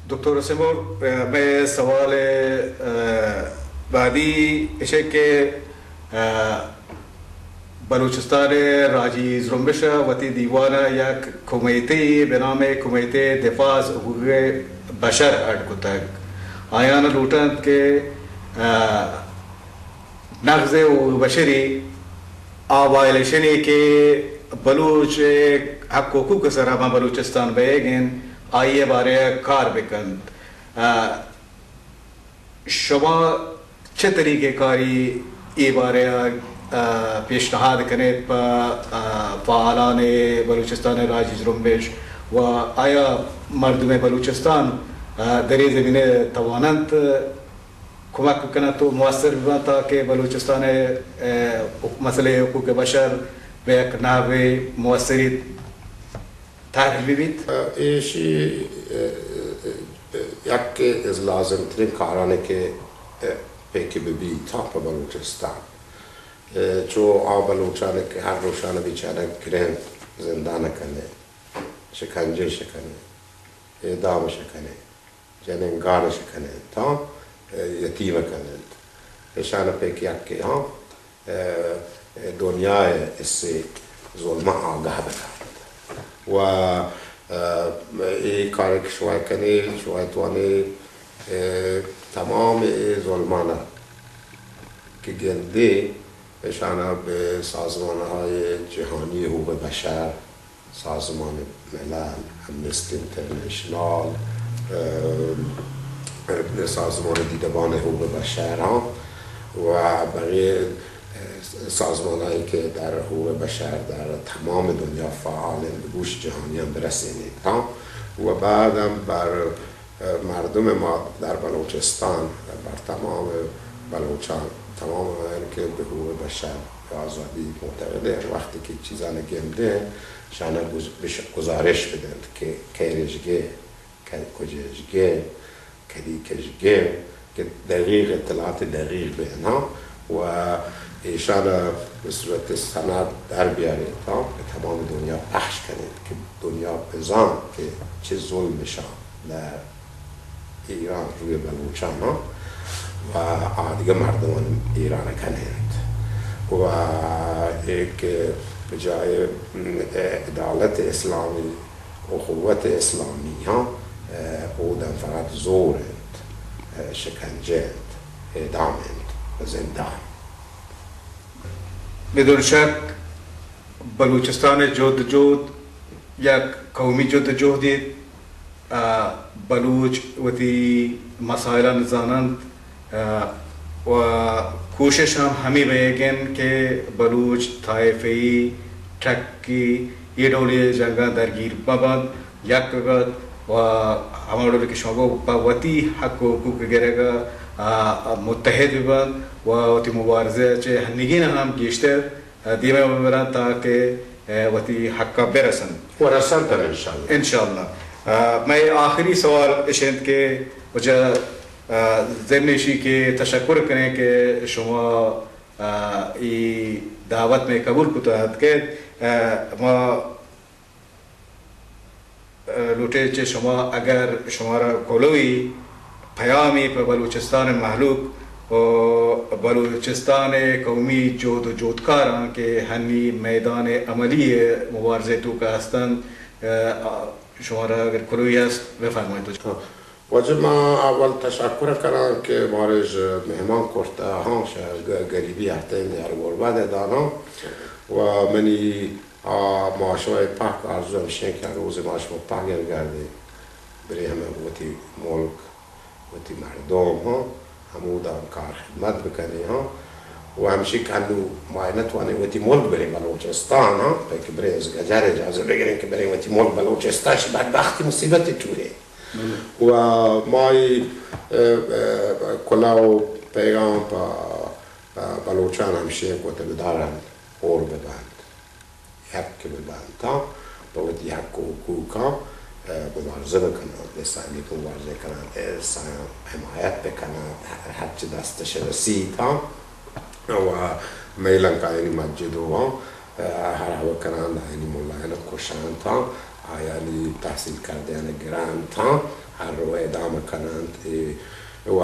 دکتر حسین مور، مئے سوال، ء، بعدی ایش کہ، ء، بلوچستان راجی زرمبش ء وتی دیوان ء یک کمیتے بہ نام کمیتے دفاع از حقوق بشر اڈ کتگ۔ آیان لوٹنت کہ، ء، نقض حقوق بشری آ وائلیشنے کہ بلوچ حق و حقوق سرا ماں بلوچستان بئیگ انت، آئی ء بارے ء کار بکنت۔ ء، شما چہ طریقہ کاری اے بارے ء، ء، پیشنہاد کنیت پہ، ء، فعالان بلوچستان راجی زرمبش و آیا مردم بلوچستان، ء، در اے زمینہ تواننت کمک بکننت و مؤثر ببنت تاکہ بلوچستان ء، ء، مسئلہ حقوق بشر بہ یک نحوے مؤثری طرح ببیت؟ ایشی، ء، ء، ء، یک از لازم ترین کارانی کہ، ء، پیکی ببیت ہاں پہ بلوچستان۔ ء، چو آ بلوچانی کہ ہر روشان بیچارہ گرنت، زندان کنے، شکنجہ شکنے، اعدام شکنے۔ جنین گارش کننت، ہاں، یتیم کننت۔ ایشان پیک یکے، ہاں، دنیا اسے ظلم آگاہ بکنت۔ و، اے کار کہ شما کنے، شما توانی، تمام اے ظلمانا کہ گندے، ایشان بہ سازمان های جهانی حقوق بشر، سازمان ملل، امنستی اینترنشنال، اه، سازمان دیدبان حقوق بشر، ها، و بقیه، اه، سازمان هایی که در حقوق بشر در تمام دنیا فعالن، به گوش جهانیان برسینید، ها، و بعدم بر مردم ما در بلوچستان، بر تمام بلوچان، تمام آیان که به حقوق بشر و آزادی معتقدن، وقتی که چیزان گندن، شانه گز-، بش-، گزارش بدنت که کیرش گه، ک-، کجیش گه، کدی کش گه، که دقیق اطلاعات دقیق بین، ها؟ و ایشان به صورت سند در بیارید، ها؟ به تمام دنیا پخش کنید که دنیا بزان که چه ظلمشان در ایران روی بلوچان، ها؟ و آدگه مردمان ایران کنند. و یک بجای عدالت اسلامی، اخوت اسلامی، ها، اه، اودن فقط زور انت، اه، شکنجه انت، اعدام انت، زندان. بدون شک بلوچستان جد جد یک قومی جد جہدی، اه، بلوچ وتی مسائلان زاننت، ء، و کوشش ہم ہمے بئیگ انت کہ بلوچ طائفہی ٹکی اے ڈولی جنگاں درگیر مہ بنت، یک بہ بنت و ہما ڈولی کہ شما گو پہ وتی حق و حقوق گرگ ء، ء، متحد بہ بنت و وتی مبارزہ ء چہ ہنیگین ہم گیشتر ء، دیما ببرنت تاکہ، ء، وتی حق ء برسنت۔ و رسنت ہم انشاءاللہ۔ انشاءاللہ۔ ء، مئے آخری سوال اش انت کہ واجہ، ء، ضمن ایشی کہ تشکر کنیں کہ شما، ء، ای دعوت مئے قبول کتہ اتکت، ء، ما لوٹیں چہ شما اگر شمارا کلوہی پیامے پہ بلوچستان مہلوک و بلوچستان قومی جہد و جہدکاراں کہ ہنی میدان عملی مبارزہ توکا ہستنت، ء، شمارا اگر کلوہی ہست بفرمائیت۔ واجہ ما اول تشکر کناں کہ مارا اژ مہمان کرتہ، ہاں، شہ گ-، گریبی ہرتیں دیار غربت داناں و منی آ، ما شمئے پہک آرزو ہمشیں کہ روزے ما شما پہک گردیں، بریں ہمے وتی ملک، وتی مردم، ہاں، ہمودا کار خدمت بکنیں، ہاں۔ و ہمشی کہ انو ما نتوانیں وتی ملک بریں بلوچستان، ہاں، پہ کہ بریں از گجر اجازہ بگریں کہ بریں وتی ملک بلوچستان، شی بدبختی مصیبت ٹورے۔ و ما ای، اه، اه، کلا و پیغام پہ، اه، بلوچان ہمشیں کہ وتی بدارن ہور ببنت۔ یک ببنت، ہاں، پہ وتی حق و حقوقاں، اه، مبارزہ بکننت، انسانیت مبارزہ کننت، انسان حمایت بکننت، ہر، ہرچی دستش رسیت، ہاں، و مئے لنکایانی مسجد و، ہاں، اه، ہر ہوا کننت، آیانی ملایان کشنت، ہاں، آیانی تحصیل کردیان گرنت، ہاں، ہر روئے دام کننت۔ اے و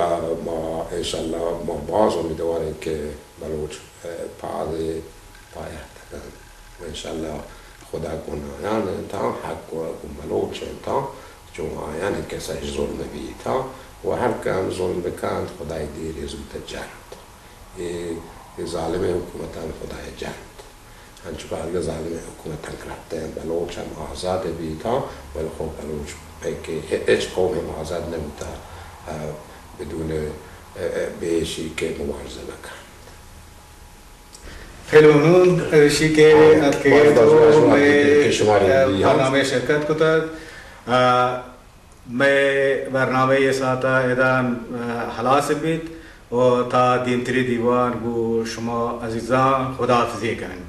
ما انشاءاللہ ما باز امیدواریں کہ بلوچ، اه، پاد پایہ کننت۔ و انشاءاللہ خدا گوں آیان انت، حق و گوں بلوچ انت، چون آیانی کسا ظلم بیت و ہر کم ظلم بکنت، خدای دیر زوت جنت۔ اے، اے ظالمیں حکومتان خدای جنت۔ انچو کہ آدگہ ظالمیں حکومتان کرتیں، بلوچ ہم آزاد بیتاں، بلے خو بلوچ کہ ہچ قوم ہم آزاد نہ بوتا، اه، بدون، اه، اه، بیشی کہ مبارزہ نہ کنت۔ خیلی ممنون، ریشی کہ اتکگے تو مئے برنامہ شرکت کتگ۔ اه، مئے برنامہ اے ساعت ء ادا، اه، ہلاس بیت و تا دیمتری دیوان گوں شما عزیزاں خداحافظی کنیں۔